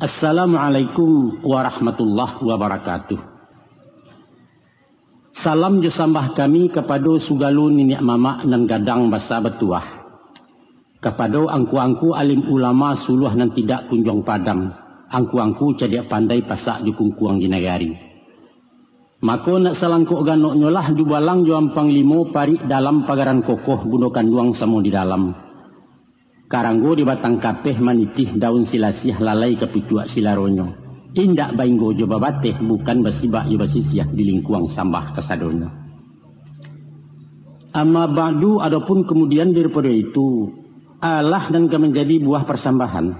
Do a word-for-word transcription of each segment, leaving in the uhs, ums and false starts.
Assalamualaikum warahmatullahi wabarakatuh. Salam jo sambah kami kapado sugalo niniak mamak nan gadang basa batuah, kapado angku-angku alim ulama suluah nan tidak kunjuang padam, angku-angku cadiak pandai pasak jo kungkuang di nagari. Mako nak salangkok ganoknyo lah dubalang jo ampang limo parik dalam pagaran kokoh bundo kanduang samo di dalam. Karanggo di batang kapeh manitih daun silasiah lalai ka pucuak silaronyo. Indak bainggo jo babateh, bukan basibak jo basisiah di lingkuang sambah kasadonyo. Amma ba'du, adopun kamudian daripado itu, alah nan ka manjadi buah parsambahan.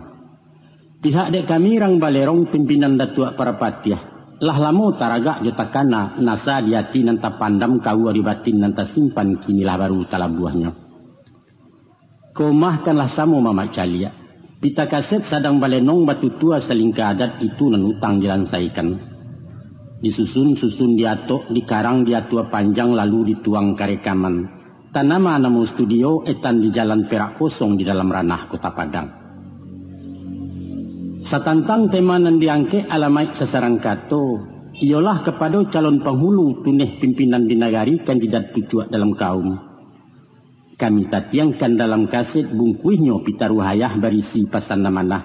Pihak dek kami rang Balerong pimpinan Datuak Parapatiah, lah lamo taragak jo takana nasa di ati nan tapandam kaua di batin nan tasimpan kini lah baru talabuahnyo. Komah kan lah samo mamak caliak. Pita kaset sadang balenong batutua salingka adat itu nan utang dilansaikan. Disusun-susun diatok, dikarang diatua panjang lalu dituang ka rekaman. Tanama namo studio etan di Jalan Perak Kosong di dalam ranah Kota Padang. Satantang tema nan diangkek alamaik sasarang kato, iyolah kapado calon panghulu tuneh pimpinan di nagari kandidat pucuak dalam kaum. Kami tatiangkan dalam kaset bungkuihnyo pita ruhayah barisi pasan amanah,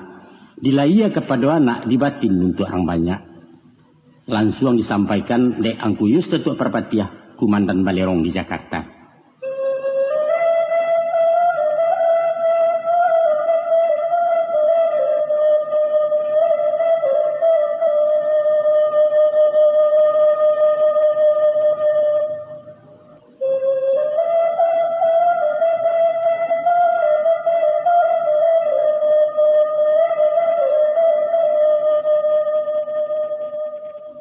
dilayia kapado anak di batin untuak rang banyak. Lansuang disampaikan dek Angku Yus Datuak Parpatiah, Kumandan Balerong di Jakarta.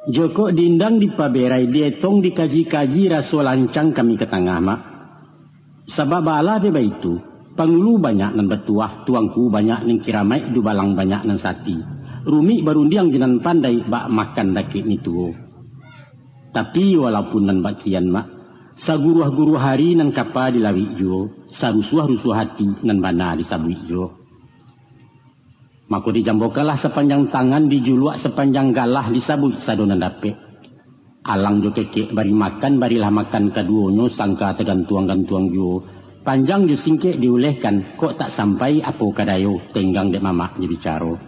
Jokok dindang dipaberai, dietong dikaji-kaji, raso lancang kami ka tangah, Mak. Sabab baalah dek baitu, pangulu banyak nan batuah, tuangku banyak nan kiramaik, dubalang banyak nan sati. Rumik barundiang jo nan pandai, bak makan dakek mituo. Tapi, walaupun nan bak kian, Mak, saguruah-guruah ari nan kapa dilawik juo, sarusuah-rusuah ati nan bana disabuik juo. Mako, dijambokanlah sapanjang tangan, dijuluak sapanjang galah, disabuik sado nan dapek. Alang jo kekek bari makan, barilah makan kaduonyo, sangka tagantuang-gantuang juo. Panjang jo singkek diulehkan, kok tak sampai apo ka dayo, tenggang dek mamak jo bicaro.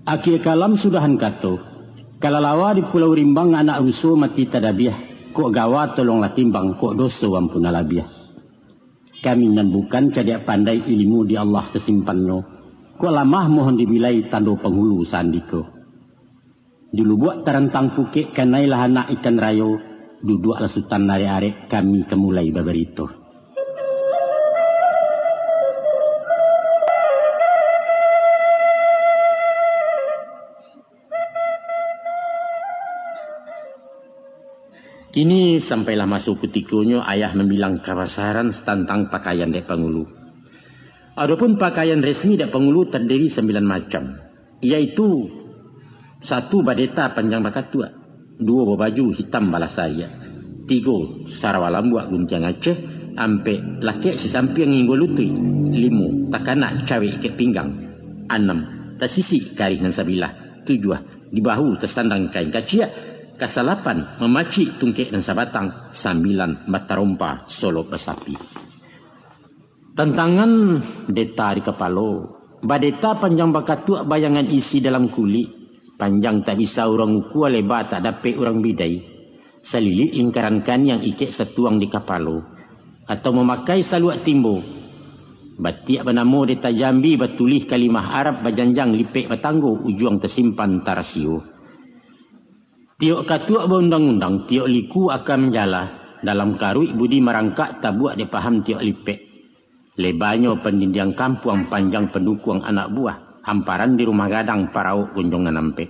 Akie kalam sudahan kato, kalalawa di Pulau Rimbang anak ruso mati tadabiah, kok gawa tolonglah timbang, kok doso ampunlah labiah. Kami nan bukan cadiak pandai, ilimu di Allah tasimpannyo, kok lamah mohon dibilai tando panghulu saandiko. Di lubuak tarantang pukek kanailah anak ikan rayo, duduaklah sutan arek-arek, kami ka mulai babarito. Kini sampailah maso kutikonyo ayah mambilang kabasaran satantang pakaian dek pangulu. Adopun pakaian resmi dek pangulu tadiri sambilan macam, yaitu, satu, badeta panjang bakatuak, duo, babaju hitam balasariak, tigo, sarawa lambuak guntiang Aceh, ampek, lakek sisampiang hinggo lutuik, limo, takanak cawek ikek pinggang, anam, tasisik karih nan sabilah, tujuah, di bahu tasandang kain kaciak, kasalapan, mamacik tungkek nan sabatang, sambilan, batarompa solok basapi. Tantangan deta di kapalo. Badeta panjang bakatuak, bayangan isi dalam kulik, panjang tak bisa urang ukua, leba tak dapek urang bidai, salilik lingkaran kaniang, ikek satuang di kapalo, atau mamakai saluak timbo. Batiak banamo deta Jambi, batulih kalimah Arab, bajanjang lipek batanggo, ujuang tasimpan tarasio. Tiok katuak baundang-undang, tiok liku aka manjala, dalam karuik budi marangkak, tabuak dek paham tiok lipek. Lebanyo pandindiang kampuang, panjang pandukuang anak buah, hamparan di rumah gadang, paraok gonjong nan ampek.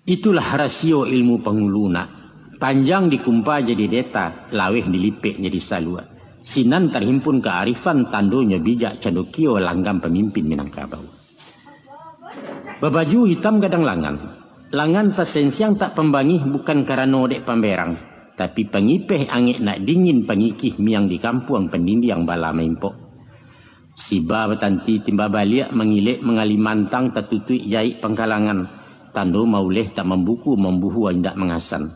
Itulah rasio ilmu pangulu, nak. Panjang dikumpa jadi deta, laweh dilipek jadi saluak. Sinan tarhimpun kaarifan, tandonyo bijak candokio, langgam pamimpin Minangkabau. Babaju hitam gadang langan. Langan tasensiang tak pambangih, bukan karano dek pamberang, tapi pangipeh angek nak dingin, pangikih miang di kampuang, pandindiang bala maimpok. Siba batanti timba baliak, mangilek mangali mantang, tatutuik jaik pangkalangan, tando mauleh tak mambuku, mambuhua indak mangasan.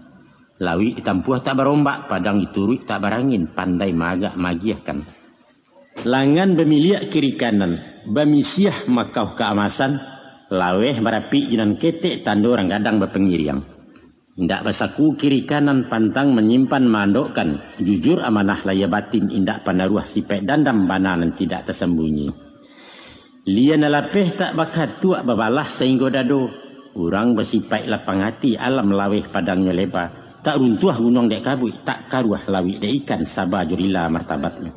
Lawik ditampuah tak barombak, padang dituruik tak barangin, pandai maagak magiahkan. Langan bamiliak kiri kanan, bamisiah makauh kaamasan, laweh barapik jo nan ketek, tando rang gadang bapangiriang. Indak basaku kiri kanan, pantang manyimpan maandokkan, jujur amanah lahia batin, indak panaruah sipaik dandam, bana nan tidak tasambunyi. Lia nan lapeh tak bakatuak, babalah sainggo dado, urang basipaik lapang ati, alam laweh padangnyo leba, tak runtuah gunuang dek kabuik, tak karuah lawik dek ikan, saba jo rila martabatnyo.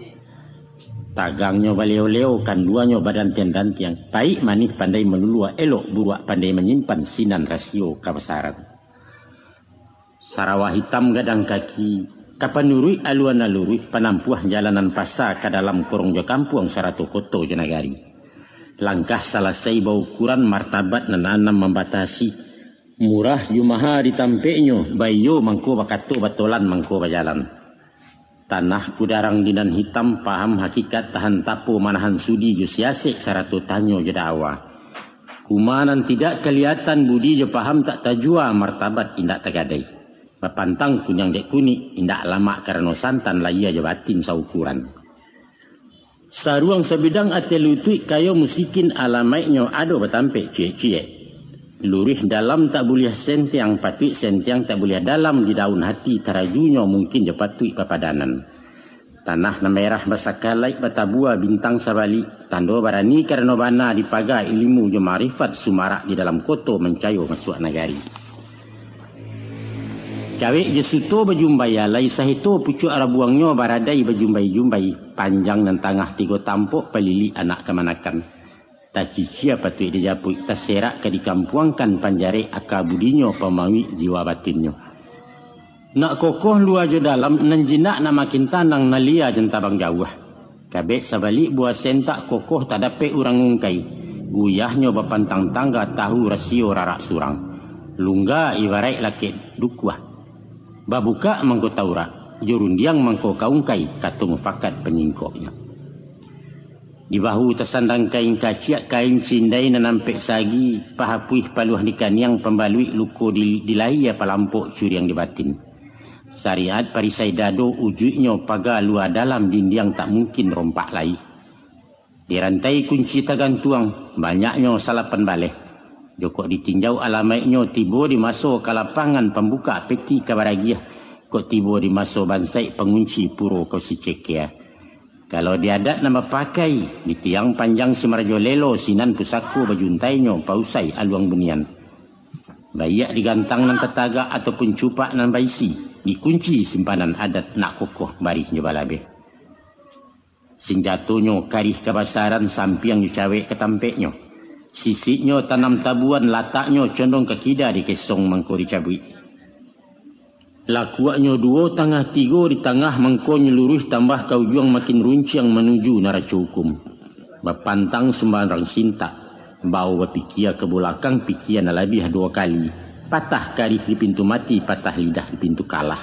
Tagangnyo baleo-leo, kanduanyo badantiang-dantiang, paik manih pandai maluluah, elok buruak pandai manyimpan, sinan rasio kabasaran. Sarawa hitam gadang kaki, ka panuruik alua nan luruih, panampuah jalan nan pasa, ka dalam korong jo kampuang, sarato koto jo nagari. Langkah salasai baukuran, martabat nan anam mambatasi, murah jo maha di tampeknyo, baiyo mangko bakato, batolan mangko bajalan. Tanah kudarang di nan hitam, paham hakikat tahan tapo, manahan sudi jo siasek, sarato tanyo jo da'awa. Kuma nan tidak kaliatan, budi jo paham tak tajua, martabat indak tagadai. Bapantang kuniang dek kunik, indak lamak karano santan, lahia jo batin saukuran. Saruang sabidang ateh lutuik, kayo musikin alamaiknyo, ado batampek ciek-ciek. Luruih dalam tak buliah sentiang, patuik sentiang tak buliah dalam, di daun hati tarajunyo, mungkin jo patuik papadanan. Tanah nan merah basakalaik, batabua bintang sabalik, tando barani karano bana, dipaga ilimu jo marifat, sumarak di dalam koto, mancayo masuak nagari. Cawek jo suto bajumbai alai, saheto pucuak rabuangnyo, baradai bajumbai-jumbai, panjang nan tangah tigo tampok, palilik anak kamanakan. Tacicia patuik dijapuik, taserak ka dikampuangkan, panjarek aka budinyo, pamauik jiwa batinnyo. Nak kokoh lua jo dalam, nan jinak nak makin tanang, nan lia jan tabang jauah. Kabek sabalik buah sen, tak kokoh tak dapek urang ungkai, guyahnyo bapantang tangga, tahu rasio rarak surang. Lungga ibaraik lakek dukuah, babukak mangko taurak, jo rundiang mangko ka ungkai, kato mufakat panyingkoknyo. Di bahu tasandang kain kaciak, kain cindai nan ampek sagi, pahapuih paluah di kaniang, pambaluik luko di, di lahia, palampok curiang di batin. Sariat parisai dado, ujuiknyo paga lua dalam, dindiang tak mungkin rompak lai. Di rantai kunci tagantuang, banyaknyo salapan baleh. Jokok ditinjau alamaiknyo, tibo di maso ka lapangan, pambuka peti ka baragiah, kok tibo di maso bansaik, pangunci puro ka sicekea. Kalau di adat nan bapakai, di tiang panjang si marajo lelo, sinan pusako bajuntainyo, pausai aluang bunian. Baiak di gantang nan tatagak, ataupun cupak nan baisi, dikunci simpanan adat, nak kokoh barih jo balabeh. Sinjatonyo karih kabasaran, sampiang jo cawek ka tampeknyo. Sisiknyo tanam tabuan, lataknyo condong ka kida, dikesong mangko dicabuik. Lakuaknyo duo tangah tigo, di tangah mangkonyo luruih, tambah ka ujuang makin runciang, manuju naraco hukum. Bapantang sumbarang sintak, bao bapikia ka bulakang, pikia nan labiah duo kali, patah karih di pintu mati, patah lidah di pintu kalah.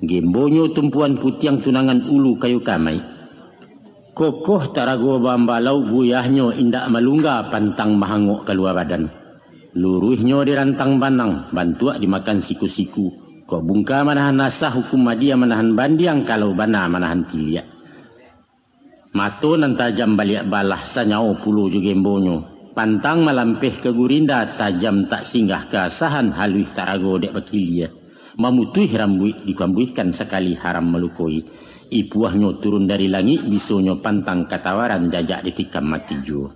Gembonyo tumpuan putiang, tunangan ulu kayu kamai. Kokoh tarago bambalau, guyahnyo indak malungga, pantang mahangok kalua badan. Luruihnyo di rantang banang, bantuak dimakan siku-siku. Kok bungka manahan asah, hukum madia manahan bandiang, kalau bana manahan tiliak. Mato nan tajam baliak balah, sanyawo pulo jo gembonyo. Pantang malampeh ka gurinda, tajam tak singgah ka asahan, haluih tarago dek bakilia. Mamutuih rambuik, dikambuihkan sakali, haram malukoi. Ipuahnyo turun dari langik, bisonyo pantang katawaran, jajak ditikam mati juo.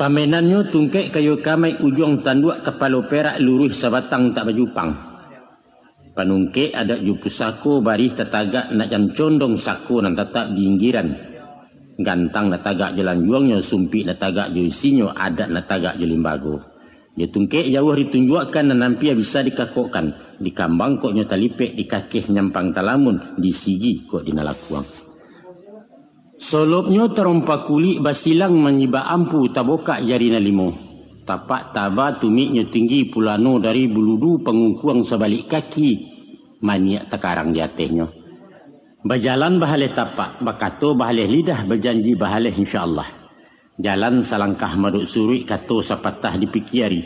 Pamainannyo tungkek kayu kamai, ujuang tanduak kapalo perak, luruih sabatang tak bajupang. Panungkek adat jo pusako, barih tatagak nak jan condong, sako nan tatap di inggiran. Gantang nan tagak jo lanjuangnyo, sumpik nan tagak jo isinyo, adat nan tagak jo limbago. Jo tungkek jauah ditunjuakkan, nan ampia bisa dikakokkan, dikambang kok nyo talipek, dikakeh nyampang talamun, disigi kok dinalakuang. Solopnyo tarompa kulik, basilang manyibak ampu, tabokak jari nan limo. Tapak taba tumiknyo tinggi, pulano dari buludu, pangungkuang sabalik kaki, maniak takarang di atehnyo. Bajalan bahaleh tapak, bakato bahaleh lidah, bajanji bahaleh insya Allah. Jalan salangkah madok suruik, kato sapatah dipikiari.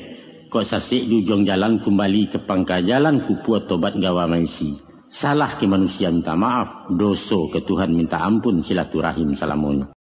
Kok sasek di ujuang jalan, kumbali ka pangka jalan, kupua tobat gawa maisi. Salah ka manusia minta maaf, doso ka Tuhan minta ampun, silaturahim salamonyo.